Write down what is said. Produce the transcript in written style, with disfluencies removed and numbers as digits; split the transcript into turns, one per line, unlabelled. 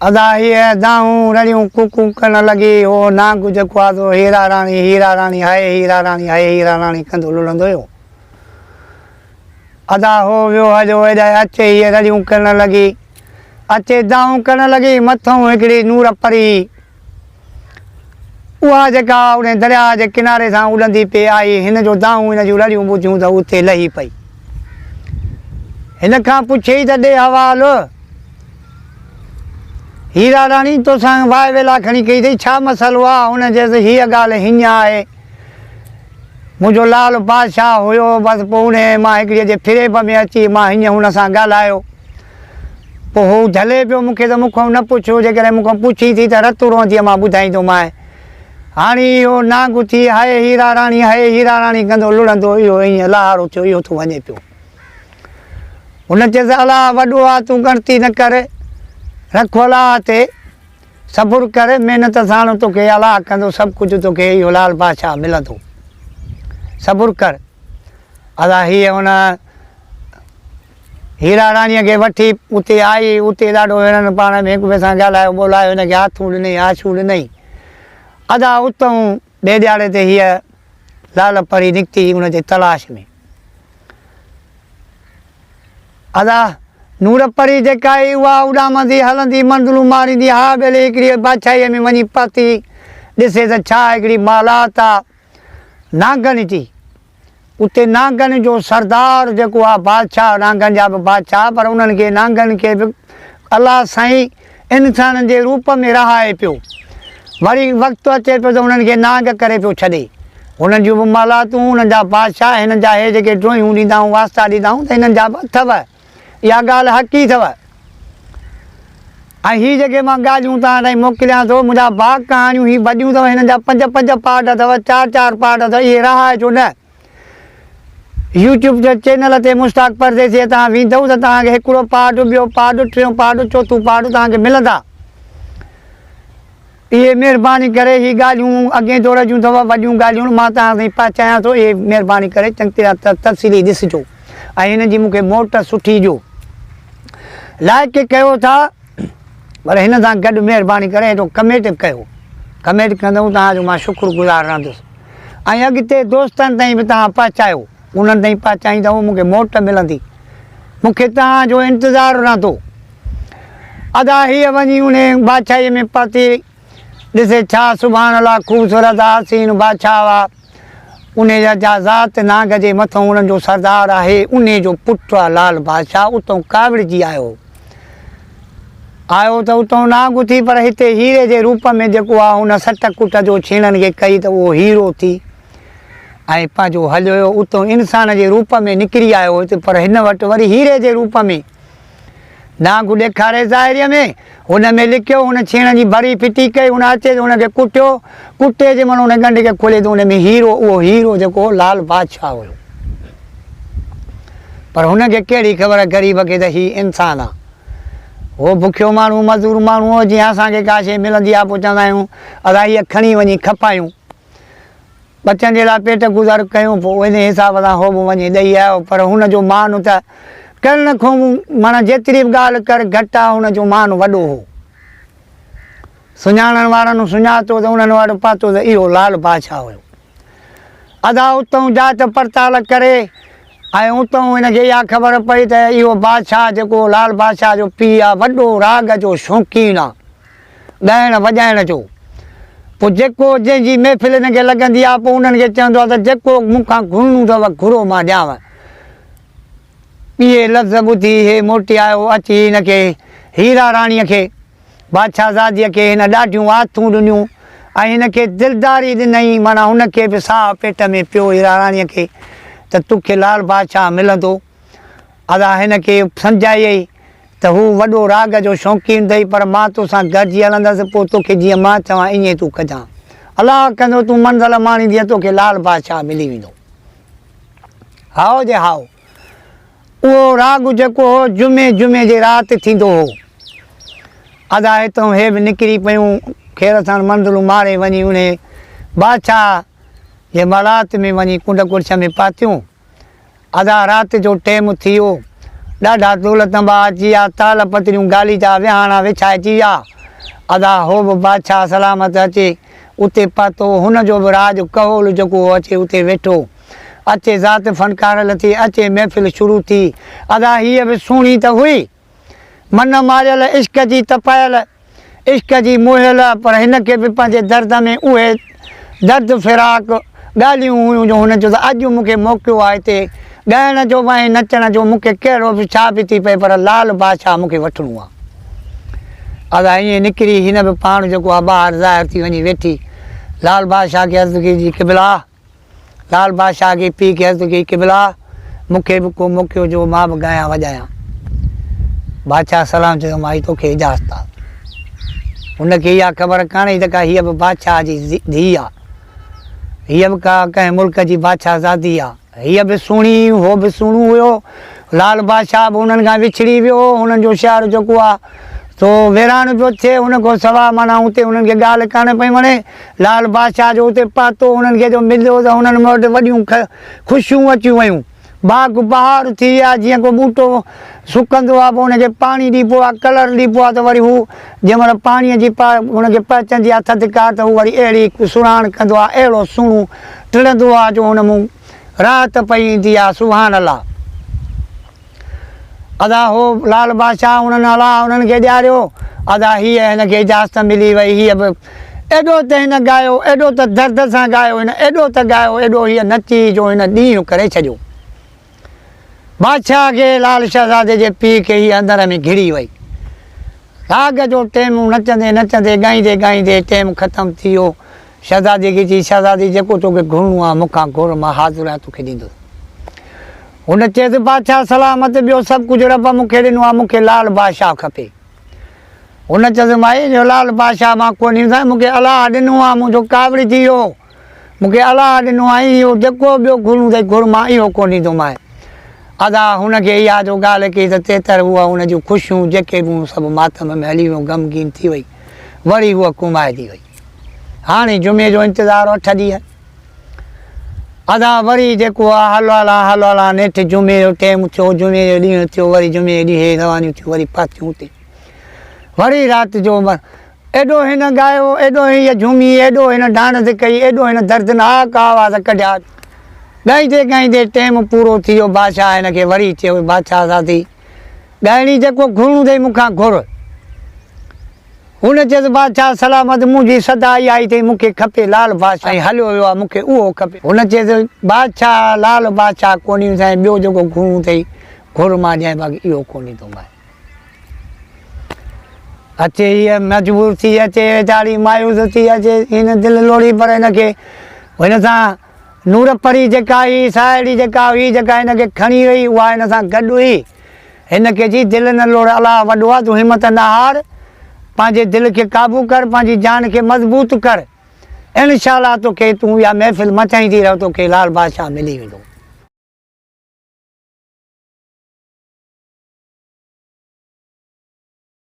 ادا هيء دانهون رڙيون ڪوڪون ڪرڻ لڳي. هو نانگ جيڪو آ سو هيرا راڻي، هيرا راڻي، هاء هيرا راڻي، هاء هيرا راڻي ڪندو لڙندو هيو. ادا هو ويو هليو هيڏانهن اچي هيء رڙيون ڪرڻ لڳي. اچي دانهون ڪرڻ لڳي. مٿئون هڪڙي نور پري اها جيڪا انهي درياهه جي ڪناري سان اڏندي پئي آئي، هن جو دانهون هن جون رڙيون ٻڌيون ته اتي لهي پئي. هن کان پڇيئي ته ڏي حوال، هيرا راڻي توسان واء ويلا کڻي ڪئي اٿئي، ڇا مسئلو آ؟ هن چيس هيء ڳالهه هيئن آهي، منهنجو لال بادشاهه هيو، بس پوء انهي مان هڪڙيء جي فريب ۾ اچي مان هيئن هن سان ڳالهايو. پوء هو جهلي پيو مون کي ته مون کان نه پڇ، جيڪڏهن مون کان پڇين ٿي ته رت روئنديء مان ٻڌائيندومانء. هاڻي اهو نانگ اٿي هاء هيرا راڻي، هاء هيرا راڻي ڪندو لڙندو اهو ائين لاهارو ٿيو اهو ٿو وڃي پيو. هن چيس الله وڏو آ تون ڳڻتي نه ڪر، رک الله تي، صبر ڪر، محنت ساڻ توکي الله ڪندو سڀ ڪجهه توکي اهو لال بادشاهه ملندو. صبر ڪر. ادا هيء هن. هيرا راڻيء کي وٺي اتي آئي. اتي ڏاڍو هنن پاڻ ۾ هڪ ٻئي سان ڳالهايو ٻولايو. هن کي آٿون ڏنئي، آڇون ڏنئي. ادا اتئون ٻئي ڏيهاڙي تي هيء لال پري نڪتي ان جي تلاش ۾. ادا نور پري جيڪا هئي اها اڏامندي هلندي منزلون ماريندي ها ٻيلي هڪڙيء بادشاهيء ۾ وڃي پهتي. ڏسي ته ڇا هڪڙي محلات آ نانگن جي. اتي نانگن جو سردار جيڪو آ بادشاهه نانگن جا به بادشاهه پر انهن کي نانگن کي به الله سائين انسانن جي روپ ۾ رهائي پيو وري وقت اچي پيو ته انهن کي نانگ ڪري پيو ڇڏي هنن جون به محلاتون انهن جا بادشاهه هنن جا هي جيڪي ڊوهيون ڏيندا آهيون واسطا ڏيندا آهيون ته هنن جا به اٿو اها ڳالهه حقي اٿو ۽ هي جيڪي مان ڳالهيون توهان تائين موڪليان ٿو منهنجا ڀاء ڪهاڻيون هي وڏيون اٿو هنن جا پنج پنج پارٽ اٿو چار چار پارٽ اٿو اهي رهائجو نه يوٽيوب جي چينل تي مشتاق پرديسي توهان ويندو ته توهان کي هڪڙو پارٽ ٻيو پارٽ ٽيون پارٽ چوٿون پارٽ توهان کي ملندا اهي مهرباني ڪري هي ڳالهيون اڳئين دور جون اٿو وڏيون ڳالهيون مان توهان تائين پهچايان ٿو اهي مهرباني ڪري چڱي طرح تفصيلي ڏسجو ۽ هن جي مون کي موٽ سٺي ڏيو لائڪ ڪيو ٿا پر هن سان گڏ مهرباني ڪري هيٺو ڪمينٽ به ڪيو ڪمينٽ ڪندو توهان جو مان شڪر گذار رهندس ۽ اڳتي دوستن تائين به توهان پهچايو انهن تائين پهچائيندو مون کي موٽ ملندي مون کي توهان جو انتظار رهندو ادا هيء وڃي انهي بادشاهيء ۾ پهتي، ڏسي ڇا سبحان الله خوبصورت آ حسين بادشاهه آ، انهي جا جا ذات نانگ جي مٿئون انهن جو سردار آهي، انهي جو پٽ آ لال بادشاهه اتئون ڪاوڙجي آيو هو. آيو ته اتئون نانگ ٿي پر هتي هيري جي روپ ۾ جيڪو آ هن سٽ ڪٽ جو ڇيڻن کي ڪئي ته اهو هيرو ٿي ۽ پنهنجو هليو ويو اتئون انسان جي روپ ۾ نڪري آيو هتي پر هن وٽ وري هيري جي روپ ۾. نانگ ڏيکاري ظاهريء ۾، هن ۾ لڪيو، هن ڇيڻ جي ڀري ڦٽي ڪئي، هن اچي ته هن کي ڪٽيو، ڪٽي جي مهل هن ڳنڍ کي کولي ته ان ۾ هيرو، اهو هيرو جيڪو هو لال بادشاهه هيو. پر هن کي ڪهڙي خبر غريب کي ته هي انسان آ. هو بکيو ماڻهو، مزور ماڻهو هو، جيئن اسان کي ڪا شيء ملندي آ پوء چوندا آهيون، ادا هيء کڻي وڃي کپايون. ٻچن جي لاء پيٽ گذر ڪيون پوء انهي حساب سان هو به وڃي ڏئي آيو پر هن جو مان ته ڪرڻ کان معنيٰ جيتري به ڳالهه ڪر گهٽ آ هن جو مان وڏو هو. سڃاڻڻ وارن سڃاتو ته انهن وٽ پهتو ته اهو لال بادشاهه هيو. ادا اتئون جاچ پڙتال ڪري ۽ اتئون هن کي اها خبر پئي ته اهو بادشاهه جيڪو لال بادشاهه جو پيء آ وڏو راڳ جو شوقين آ. ڳائڻ وڄائڻ جو. پوء جيڪو جنهن جي محفل هن کي لڳندي آهي، پوء انهن کي چوندو آهي ته جيڪو مون کان گهرڻو اٿو گهرو مان ڏيانو. اهي لفظ ٻڌي هي موٽي آيو، اچي هن کي هيرا راڻيء کي، بادشاهزاديء کي هن ڏاڍيون آٿون ڏنيون ۽ هن کي دلداري ڏنائين، معنيٰ هن کي به ساهه پيٽ ۾ پيو هيرا راڻيء کي ته توکي لال بادشاهه ملندو. ادا هن کي سمجهايئي ته هو وڏو راڳ جو شوقين اٿئي پر مان توسان گڏجي هلندس پوء توکي جيئن مان چوان ائين تون ڪجان. الله ڪندو تون منزل ماڻيندينء توکي لال بادشاهه ملي ويندو. هائو جي هائو. اهو راڳ جيڪو هو جمعي جمعي جي رات ٿيندو هو. ادا هتئون هي به نڪري پيون خير سان منزلون ماري وڃي انهي بادشاهه جي محلات ۾ وڃي ڪنڊ ڪڙڇ ۾ پهتيون. ادا رات جو ٽيم ٿي ويو. ڏاڍا طول تنبا اچي ويا، تال پتريون غاليچا ويهاڻا وڇائجي ويا. ادا هو به بادشاهه سلامت اچي اتي پهتو. هن جو به راڄ ڪهول جيڪو هو اچي اتي ويٺو. اچي ذات فنڪار لٿي، اچي محفل شروع ٿي. ادا هيء به سهڻي ته هئي. من ماريل، عشق جي تپايل، عشق جي موهيل، پر هن کي به پنهنجي درد ۾ اهي درد فراق ڳالهيون هيون جو هن چيو ته اڄ مون کي موقعو آهي هتي ڳائڻ جو به ۽ نچڻ جو، مون کي ڪهڙو به ڇا به ٿي پئي پر لال بادشاهه مون کي وٺڻو آهي. ادا ائين نڪري هن به پاڻ جيڪو آهي ٻاهر ظاهر ٿي وڃي ويٺي. لال بادشاهه کي عرض ڪئي جي قبلا! لال بادشاهه کي پيء کي عرض ڪئي، قبلا! مون کي به ڪو موقعو جو مان به ڳايان وڄايان. بادشاهه سلام چيو، مائي توکي اجازت آ. هن کي اها خبر ڪانه هئي ته ڪا هيء به بادشاهه جي ڌيء آ. هيء به ڪا ڪنهن ملڪ جي بادشاهه زادي آ. هيء به سهڻي هئي، هو به سهڻو هيو. لال بادشاهه به هنن کان وڇڙي ويو هو. هنن جو شهر جيڪو آ سو ويران پيو ٿئي. ان کان سواء معنيٰ اتي هنن کي ڳالهه ڪانه پئي وڻي. لال بادشاهه جو اتي پهتو، هنن کي جو مليو ته هنن وٽ وڏيون خوشيون اچي ويون. باغ بهار ٿي ويا، جيئن ڪو ٻوٽو سڪندو آهي، پوء ان کي پاڻي ڏبو آهي، ڪلر ڏبو آهي ته وري هو جنهن مهل پاڻيء جي ان کي پهچندي آهي ٿڌڪار ته هو وري اهڙي سرهاڻ ڪندو آهي، اهڙو سهڻو ٽڙندو آهي جو ان مون راحت پئي ايندي آهي. سبحان الله! ادا هو لال بادشاهه انهن الله انهن کي ڏياريو ادا هيء هن کي اجازت ملي وئي هيء به ايڏو ته هن ڳايو ايڏو ته درد سان ڳايو هن ايڏو ته ڳايو ايڏو هيء نچي جو هن ڏينهن ڪري ڇڏيو بادشاهه کي لال شهزادي جي پيء کي هيء اندر ۾ گهڙي وئي راڳ جو ٽيم نچندي نچندي ڳائيندي ڳائيندي ٽيم ختم ٿي ويو شهزادي کي چيائين، شهزادي جيڪو توکي گهرڻو آهي مون کان گهر، مان حاضر آهيان توکي ڏيندس. هن چيس، بادشاهه سلامت، ٻيو سڀ ڪجهه رب مون کي ڏنو آهي، مون کي لال بادشاهه کپي. هن چيس، مائي جو لال بادشاهه مان ڪونه ڏيندوسانء، مون کي الله ڏنو آهي، منهنجو ڪاوڙجي ويو، مون کي الله ڏنو آهي، اهو جيڪو ٻيو گهرڻو اٿئي گهر، مان اهو ڪونه ڏيندومانء. ادا هن کي اها جو ڳالهه ڪئي ته تيتر هوء هن جون خوشيون جيڪي به هيون سڀ ماتم ۾ هلي ويون، غمگين ٿي وئي، وري هوء ڪومائجي وئي. هاڻي جمعي جو انتظار اٺ ڏينهن. ادا وري جيڪو آ هل هلان هل هلان نيٺ جمعي جو ٽيم ٿيو جمعي جو ڏينهن ٿيو وري جمعي جي ڏينهن روانيون ٿيون وري پهتيون اتي وري رات جو ايڏو هن ڳايو ايڏو هيء جهومي ايڏو هن ڊانس ڪئي ايڏو هن دردناڪ آواز ڪڍيا ڳائيندي ڳائيندي ٽيم پورو ٿي ويو بادشاهه هن کي وري چيو بادشاهه زادي ڳائڻي جيڪو گهرڻو اٿئي مون کان گهر. هن چيس، بادشاهه سلامت، منهنجي صدا اها ئي اٿئي، مون کي کپي لال بادشاهه ۽ هليو ويو آهي، مون کي اهو کپي. هن چيس، بادشاهه، لال بادشاهه ڪونهي سائين، ٻيو جيڪو گهرڻو اٿئي گهر، مان ڏيانء، باقي اهو ڪونه ڏيندومانء. اچي هيء مجبور ٿي اچي، ويچاري مايوس ٿي اچي، هن دل لوڙهي، پر هن کي هن سان نور پري جيڪا هئي، ساهيڙي جيڪا هئي، جيڪا هن کي کڻي وئي، اها هن سان گڏ هئي. هن کي چي، دل نه لوڙ، الله وڏو آ، تون همت نه هار، پنهنجي دل کي قابو ڪر، پنهنجي جان کي مضبوط ڪر، انشاء الله توکي تون اها محفل مچائيندي رهه، توکي لال بادشاهه ملي ويندو.